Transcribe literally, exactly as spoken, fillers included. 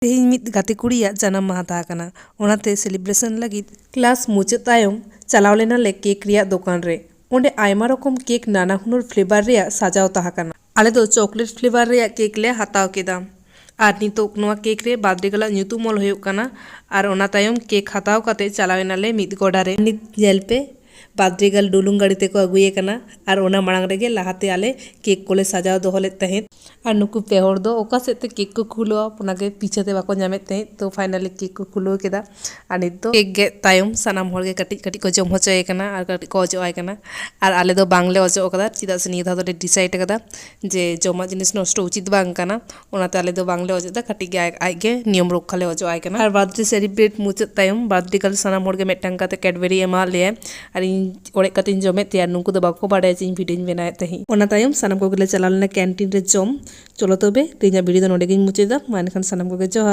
ᱛᱮᱦᱮᱧ ᱢᱤᱫ ᱜᱟᱛᱮ ᱠᱩᱲᱤᱭᱟᱜ ᱡᱟᱱᱟᱢ ᱢᱟᱦᱟ ᱛᱟᱦᱮᱸ ᱠᱟᱱᱟ, ᱚᱱᱟᱛᱮ ᱥᱮᱞᱤᱵᱨᱮᱥᱚᱱ ᱞᱟᱹᱜᱤᱫ ᱠᱞᱟᱥ ᱢᱩᱪᱟᱹᱫ ᱛᱟᱭᱚᱢ ᱪᱟᱞᱟᱣ ᱞᱮᱱᱟᱞᱮ ᱠᱮᱠ ᱨᱮᱭᱟᱜ ᱫᱚᱠᱟᱱ ᱨᱮ᱾ ᱚᱸᱰᱮ ᱟᱭᱢᱟ ᱨᱚᱠᱚᱢ ᱠᱮᱠ ᱱᱟᱱᱟ ᱦᱩᱱᱟᱹᱨ ᱯᱷᱞᱮᱵᱟᱨ ᱨᱮᱭᱟᱜ ᱥᱟᱡᱟᱣ ᱛᱟᱦᱮᱸ ᱠᱟᱱᱟ᱾ ᱟᱞᱮ ᱫᱚ ᱪᱚᱠᱞᱮᱴ ᱯᱷᱞᱮᱵᱟᱨ ᱨᱮᱭᱟᱜ ᱠᱮᱠ ᱞᱮ ᱦᱟᱛᱟᱣ ᱠᱮᱫᱟ᱾ ᱟᱨ ᱱᱤᱛᱚᱜ ᱱᱚᱣᱟ ᱠᱮᱠ ᱨᱮ ᱵᱟᱨᱛᱷᱰᱮ ᱜᱟᱨᱞ ᱟᱜ ᱧᱩᱛᱩᱢ ᱚᱞ ᱦᱩᱭᱩᱜ ᱠᱟᱱᱟ᱾ ᱟᱨ ᱚᱱᱟ ᱛᱟᱭᱚᱢ ᱠᱮᱠ ᱦᱟᱛᱟᱣ ᱠᱟᱛᱮ ᱪᱟᱞᱟᱣ ᱮᱱᱟᱞᱮ ᱢᱤᱫ ᱜᱚᱰᱟ ᱨᱮ᱾ ᱱᱤᱛ ᱧᱮᱞ ᱯᱮ, ᱵᱟᱨᱛᱷᱰᱮ ᱜᱟᱨᱞ ᱰᱩᱞᱩᱝ ᱜᱟᱹᱰᱤ ᱛᱮᱠᱚ ᱟᱹᱜᱩᱭᱮ ᱠᱟᱱᱟ᱾ ᱟᱨ ᱚᱱᱟ ᱢᱟᱲᱟᱝ ᱨᱮᱜᱮ ᱞᱟᱦᱟᱛᱮ ᱟᱞᱮ ᱠᱮᱠ ᱠᱚᱞᱮ ᱥᱟᱡᱟᱣ ᱫᱚᱦᱚ ᱞᱮᱫ ᱛᱟᱦᱮᱸᱫ᱾ ᱟᱨ ᱱᱩᱠᱩ ᱯᱮ ᱦᱚᱲ ᱫᱚ ᱚᱠᱟ ᱥᱮᱫ ᱛᱮ ᱠᱮᱠ ᱠᱚ ᱠᱷᱩᱞᱟᱹᱣᱟ, ᱚᱱᱟᱜᱮ ᱯᱤᱪᱷᱟᱹ ᱛᱮ ᱵᱟᱠᱚ ᱧᱟᱢᱮᱫ ᱛᱟᱦᱮᱸᱫ᱾ ᱛᱚ finally ᱠᱮᱠ ᱠᱚ ᱠᱷᱩᱞᱟᱹᱣ ᱠᱮᱫᱟ᱾ ᱟᱨ ᱱᱤᱛ ᱫᱚ ᱠᱮᱠ ᱜᱮᱫ ᱛᱟᱭᱚᱢ ᱥᱟᱱᱟᱢ ᱦᱚᱲ ᱜᱮ ᱠᱟᱹᱴᱤᱡ ᱠᱟᱹᱴᱤᱡ ᱠᱚ ᱡᱚᱢ ᱦᱚᱪᱚᱭᱮ ᱠᱟᱱᱟ ᱟᱨ ᱠᱟᱹᱴᱤᱡ ᱠᱚ ᱚᱡᱚᱜ ᱟᱭ ᱠᱟᱱᱟ᱾ ᱟᱨ ᱟᱞᱮ ᱫᱚ ᱵᱟᱝᱞᱮ ᱚᱡᱚᱜ ᱟᱠᱟᱫᱟ, ᱪᱮᱫᱟᱜ ᱥᱮ ᱱᱤᱭᱟᱹ ᱫᱷᱟᱣ ᱫᱚᱞᱮ ᱰᱤᱥᱟᱭᱤᱰ ᱟᱠᱟᱫᱟ ᱡᱮ ᱡᱚᱢᱟᱜ ᱡᱤᱱᱤᱥ ᱱᱚᱥᱴᱚ ᱩᱪᱤᱛ ᱵᱟᱝ ᱠᱟᱱᱟ᱾ ᱚᱱᱟᱛᱮ ᱟᱞᱮ ᱫᱚ ᱵᱟᱝᱞᱮ ᱚᱡᱚᱜ ᱮᱫᱟ, ᱠᱟᱹᱴᱤᱡ ᱜᱮ ᱟᱡ, ᱟᱡ ᱜᱮ ᱱᱤᱭᱚᱢ ᱨᱚᱠᱠᱷᱟ ᱞᱮ ᱚᱡᱚᱜ ᱟᱭ ᱠᱟᱱᱟ᱾ ᱟᱨ ᱵᱟᱨᱛᱷᱰᱮ ᱥᱮᱞᱤᱵᱨᱮᱴ ᱢᱩᱪᱟᱹᱫ ᱛᱟᱭᱚᱢ ᱵᱟᱨᱛᱷᱰᱮ ᱜᱟᱨᱞ ᱥᱟᱱᱟᱢ ᱦᱚᱲ ᱜᱮ ᱢᱤᱫᱴᱟᱝ ᱠᱟᱛᱮ ᱠᱮᱰᱵᱮᱨᱤ ᱮᱢᱟᱫ ᱞᱮᱭᱟᱭ᱾ ᱟᱨ ᱤᱧ ᱚᱲᱮᱡ ᱠᱟᱛᱮᱧ ᱡᱚᱢᱮᱫ ᱛᱟᱦᱮᱸᱫ, ᱟᱨ ᱱᱩᱠᱩ ᱫᱚ ᱵᱟᱠᱚ ᱵᱟᱰᱟᱭᱟ ᱡᱮ ᱤᱧ ᱵᱷᱤᱰᱤᱭᱳᱧ ᱵᱮᱱᱟᱣᱮᱫ ᱛᱟᱦᱮᱸᱫ᱾ ᱚᱱᱟ ᱛᱟᱭᱚᱢ ᱥᱟᱱᱟᱢ ᱠᱚᱜᱮᱞᱮ ᱪᱟᱞᱟᱣ ᱞᱮᱱᱟ ᱠᱮᱱᱴᱤᱱ ᱨᱮ ᱡᱚᱢ᱾ ᱪᱚᱞᱚ ᱛᱚᱵᱮ, ᱛᱮᱦᱮᱧᱟᱜ ᱵᱷᱤᱰᱤᱭᱳ ᱫᱚ ᱱᱚᱸᱰᱮ ᱜᱤᱧ ᱢᱩᱪᱟᱹᱫᱟ᱾ ᱢᱟ ᱮᱱᱠᱷᱟᱱ ᱥᱟᱱᱟᱢ ᱠᱚᱜᱮ ᱡᱚᱦᱟᱨ᱾